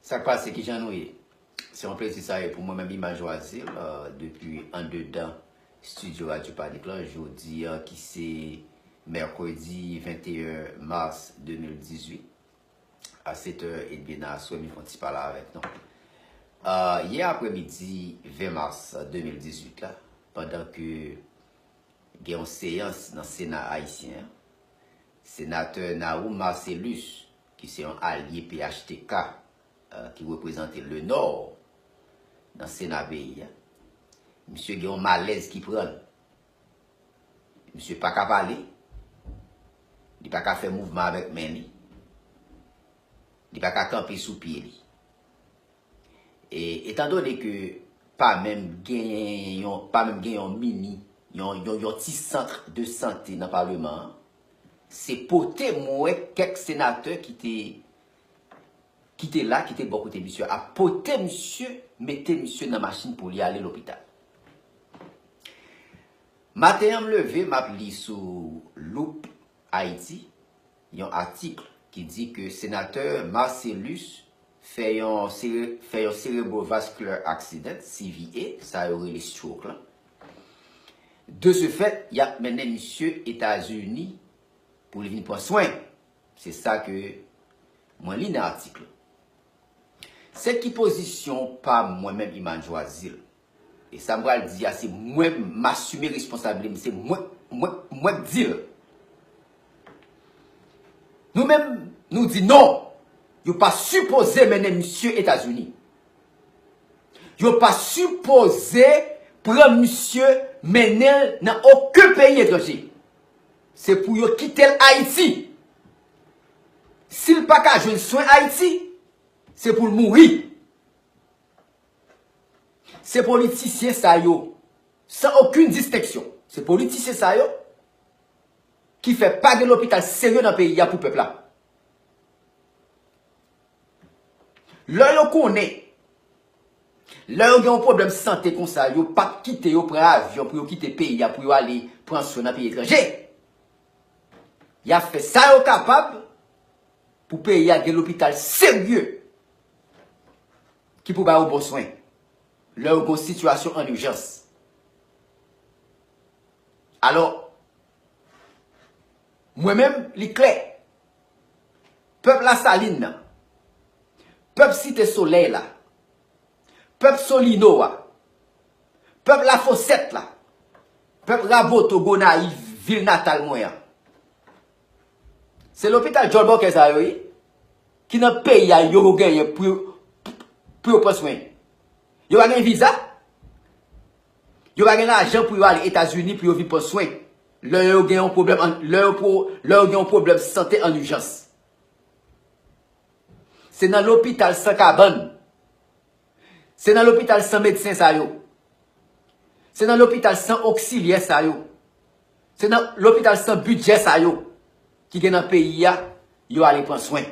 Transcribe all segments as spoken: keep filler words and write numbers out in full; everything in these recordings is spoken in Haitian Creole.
Sa k pase, kijan nou ye? Se yon plezi sa ye pou mwen menm, Imaj Wazil, euh, depi andedan estidyo Radyo Panik lan, jodi a ki se mèkredi venteyen mas de mil dizuit, a sèt è edmi nan aswè, m vin fè yon ti pale avèk nou. Euh, yè aprèmidi ven mas de mil dizuit la, pandan ke gen yon seyans nan Sena ayisyen an, Senatè Nawoom Marcellus, ki se yon alye P H T K, euh, ki reprezante Lenò nan Sena peyi a, misye gen yon malèz ki pran l. Misye pa ka pale, li pa ka fè mouvman avèk men li, li pa ka kanpe sou pye li. E, etandone ke pa menm gen yon, pa menm gen yon mini, yon, yon, yon ti sant de sante nan Palman an, se pote m wè kèk senatè ki te, ki te la, ki te bò kote misye a, pote misye, mete misye nan machin pou li ale lopital. Maten an, m leve, m ap li sou Loup Ayiti, yon atik ki di ke Senatè Marcellus fè yon sere-, fè yon cerebrovascular accident, C V A, sa yo rele stroke lan. De ce fait, y ap mennen misye Etazini pou li vin pran swen. Se sa ke mwen li nan atik lan. Se ki pozisyon pa m, mwen menm, Imaj Wazil? E sa m pral di a, se mwen m asime responsabilite m, se mwen, mwen, mwen k di l. Nou menm, nou di non, yo pa sipoze mennen misye Etazini. Yo pa sipoze pran misye mennen l nan okenn peyi etranje. Se pou yo kite l Ayiti. Si l pa ka jwenn swen Ayiti, se pou l mouri. Se politisyen sa yo, san okenn distenksyon, se politisyen sa yo ki fè pa gen lopital serye nan peyi a pou pèp la. Lè yo konnen, lè yo gen yon pwoblèm sante konsa, yo p ap kite yo pran avyon pou yo kite peyi a, pou yo ale pran swen nan peyi etranje. Y ap fè sa yo kapab pou peyi a gen lopital serye ki pou ba yo bon swen lè yo gen yon sitiyasyon an ijans. Alò, mwen menm, li klè. Pèp Lasalin nan, pèp Site Solèy la, pèp Solino a, pèp Lafosèt la, pèp Raboto, Gonayiv, vil natal mwen an. Se lopital djòl bòkè sa yo, wi, ki nan peyi a yo genyen pou yo, pou yo pran swen. Yo pa gen viza. Yo pa gen lajan pou yo ale Etazini pou yo vin pran swen. Lè yo gen yon pwoblèm, an- lè yo, pwo- lè yo gen yon pwoblèm sante an ijans. Se nan lopital san kabann. Se nan lopital san medsen sa yo. Se nan lopital san oksilyè sa yo. Se nan lopital san bidjè sa yo ki gen nan peyi a, yo ale pran swen.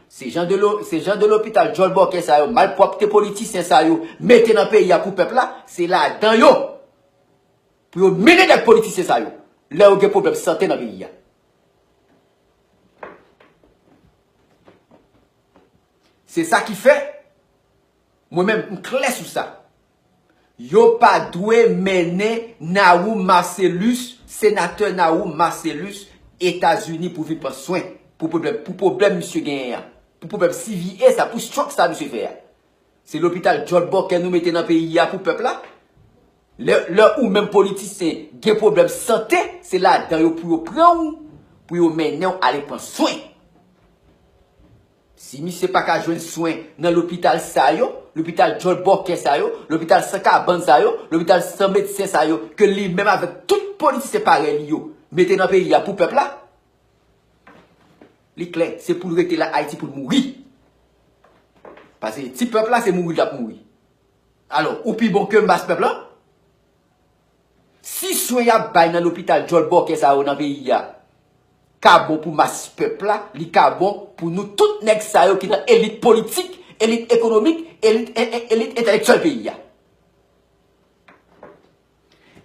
Se jan de lo- se jan de lopital djòl bòkè sa yo, malpwòpte politisyen sa yo mete nan peyi a pou pèp la, se ladan yo pou yo mennen nèg politisyen sa yo lè yo gen pwoblèm sante nan peyi a. Se sa ki fè, mwen menm, m klè sou sa. Yo pa dwe mennen Nawoom Marcellus, senatè Nawoom Marcellus, Etazini pou vin pran swen pou pwoblèm, pou pwoblèm misye genyen an, pou pwoblèm C V A sa, pou stroke sa misye fè a. Se lopital djòl bòkè nou mete nan peyi a pou pèp la. Lè, lè ou menm politisyen gen pwoblèm sante, se ladan yo pou yo pran ou, pou yo mennen w ale pran swen. Si misye pa ka jwenn swen nan lopital sa yo, lopital djòl bòkè sa yo, lopital san kabann sa yo, lopital san medsen sa yo, ke li menm avèk tout politisyen parèy li yo mete nan peyi a pou pèp la, li klè, se pou l rete la Ayiti pou l mouri. Paske ti pèp la, se mouri l ap mouri. Alò, ou pi bon ke m, mas pèp la? Si swen y ap bay nan lopital djòl bòkè sa yo nan peyi a ka bon pou mas pèp la, li ka bon pou nou tout nèg sa yo ki nan elit politik, elit ekonomik, elit, e- e- elit entèlektyèl peyi a.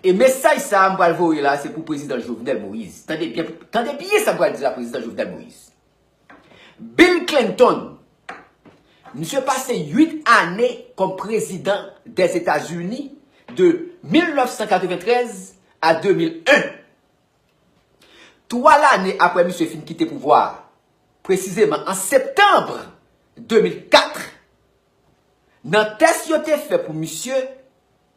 E mesaj sa a m pral voye la, se pou prezidan Jovenel Moïse. Tande byen, tande byen sa m pral di la, prezidan Jovenel Moïse. Bill Clinton, Misye pase uit ane kòm prezidan Dèzetazini de mil nèf san katreventrèz a de mil en. Twa lane apre misye fin kite pouvwa a, presizeman an septanm de mil kat, nan tès yo te fè pou misye,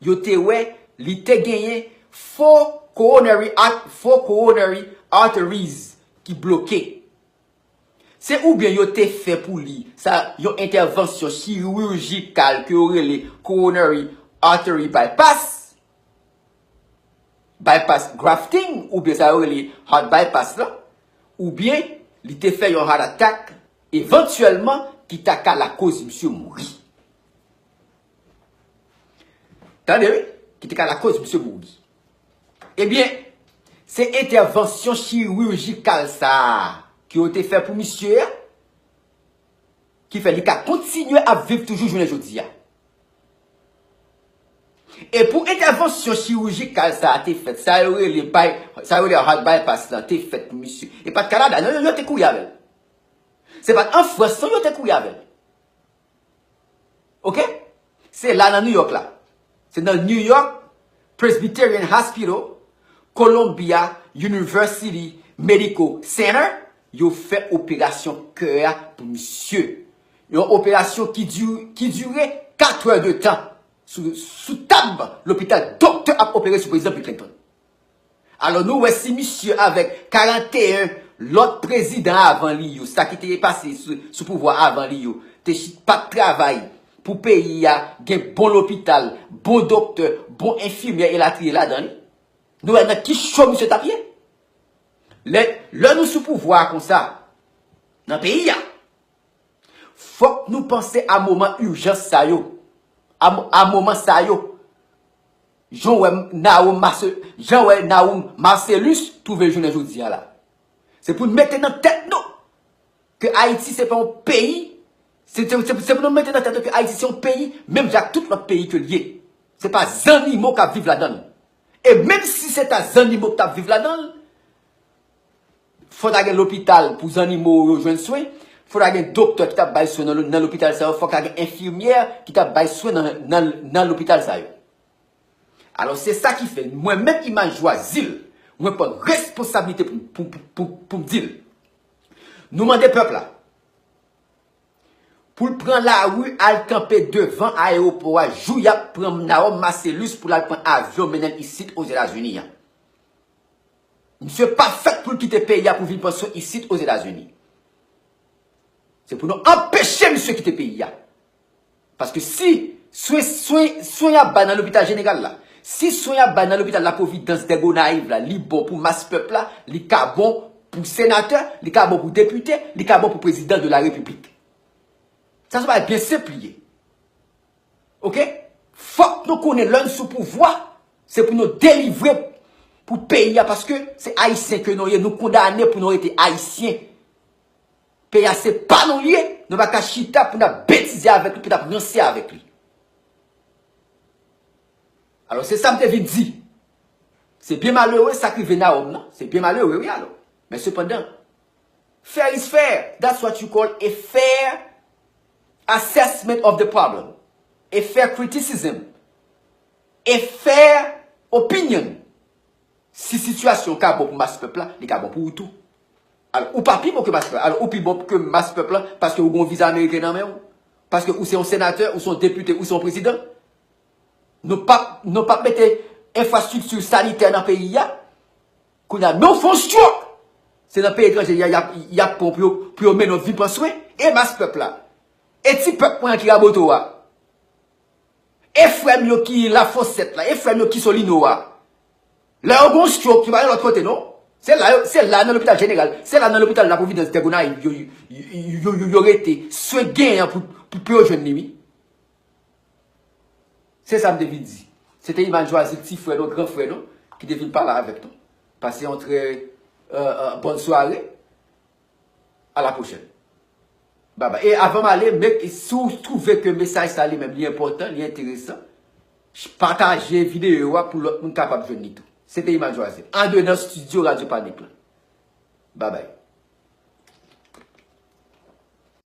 yo te wè li te genyen fo coronary art-, fo coronary arteries ki bloke. Se oubyen yo te fè pou li sa yon entèvansyon chirijikal ke yo rele coronary artery bypass, bypass grafting, oubyen sa yo rele heart bypass la, oubyen li te fè yon heart attack, evantyèlman, ki ta ka lakoz misye mouri. Tande, wi, ki te ka lakoz misye mouri. Ebyen, se entèvansyon chirijikal sa a ke yo te fè pou misye a, ki fè li ka kontinye ap viv toujou jounen jodi a. E pou entèvansyon chirijikal sa a te fèt, sa yo rele bay-, sa yo rele heart bypass lan te fèt pou misye. E pa t Kanada, non, yo, yo te kouri avè l. Se pa t an Frans, non, yo te kouri avè l. Oke? Se la nan New York la. Se nan New York Presbyterian Hospital, Columbia University Medical Center, yo fè operasyon kè a pou misye. Yon operasyon ki di-, ki dire kat è de tan sou, sou tab lopital, doktè ap opere sou prezidan Bill Clinton. Alò, nou wè si misye avèk karanteyen lòt prezidan avan li yo, sa ki te pase sou, sou pouvwa avan li yo, te chit pa t travay pou peyi a gen bon lopital, bon doktè, bon enfimyè elatriye ladan li. Nou wè nan ki cho misye t ap ye. Lè, lè nou sou pouvwa a konsa, nan peyi a, fòk nou panse a moman ijans sa yo, a mo-, a moman sa yo. Jan wè Nawomi Marce-, jan wè Nawomi Marcellus twouve l jounen jodi a la. Se pou n mete nan tèt nou ke Ayiti se pa yon peyi, se, se, se, se pou nou mete nan tèt nou ke Ayiti se yon peyi, menm jan ak tout lòt peyi ke l ye. Se pa zannimo k ap viv ladan l. E menm si se ta zannimo k t ap viv ladan l, fò ta gen lopital pou zannimo yo jwenn swen, fò ta gen doktè ki t ap bay swen nan, nan lopital sa yo, fò ta gen enfimyè ki t ap bay swen nan, nan, nan lopital sa yo. Alò, se sa ki fè, mwen menm Imaj Jwazil, mwen pran responsablite pou, pou, pou, pou, pou m di l. Nou mande pèp la pou l pran lari al kanpe devan ayewopò a jou y ap pran Nawomi Marcellus pou l al pran avyon mennen l isit Ozetazini an. Misye pa fèt pou l kite peyi a pou vin pran swen isit Ozetazini. Se pou nou anpeche misye kite peyi a. Paske si swen, swen, swen y ap bay nan lopital jeneral la, si swen y ap bay nan lopital La Providence de Gonayiv la, li bon pou mas pèp la, li ka bon pou senatè, li ka bon pou depite, li ka bon pou prezidan de la repiblik. Sa se yon bagay byen senp li ye. Oke? Fòk nou konnen lè n sou pouvwa, se pou nou delivre pou peyi a, paske se Ayisyen ke nou ye, nou kondane pou nou rete Ayisyen. Peyi a se pa nou l ye, nou pa ka chita pou n ap betize avèk li, pou n ap ranse avèk li. Alò, se sa m te vin di. Se byen malere sa k rive Nawomi nan, se byen malere, wi, alò. Men sepandan, fair is fair. That's what you call a fair assessment of the problem. A fair criticism. A fair opinion. Si sitiyasyon ka bon pou mas pèp la, li ka bon pou ou tou. Alò, ou pa pi bon ke mas pèp la. Alò, ou pi bon ke mas pèp la paske ou gen yon viza ameriken nan men w. Paske ou se yon senatè, ou se yon depite, ou se yon prezidan. Nou p ap, nou p ap mete enfrastrikti sanitè nan peyi a. Kounye a, nou fè yon stroke. Se nan peyi etranje, y a, y ap, y ap pran pou yo, pou yo mennen w vin pran swen. E mas pèp la. E ti pèp mwen an ki Raboto a. E frè m yo ki Lafosèt la. E frè m yo ki Solino a. Lè yo gen yon stroke, yo pa gen lòt kote, non. Se la, yo, se la nan lopital jeneral. Se la nan lopital La Providence de Gonayiv, yo, yo, yo, yo, yo rete. Swen genyen pou, pou, pou yo jwenn li, wi. Se sa m te vin di. Se te Imaj Jwazil, ti frè nou, gran frè nou, ki te vin pale avèk nou. Pase yon trè, euh, euh, bòn sware. À la prochaine. Bye bye. E avan m ale, men, si w twouve ke mesaj sa li menm li enpòtan, li enteresan, pataje videyo a pou lòt moun kapab jwenn li tou. Se te Imaj Jwazil. Andedan estidyo Radyo Panik lan. Bye bye.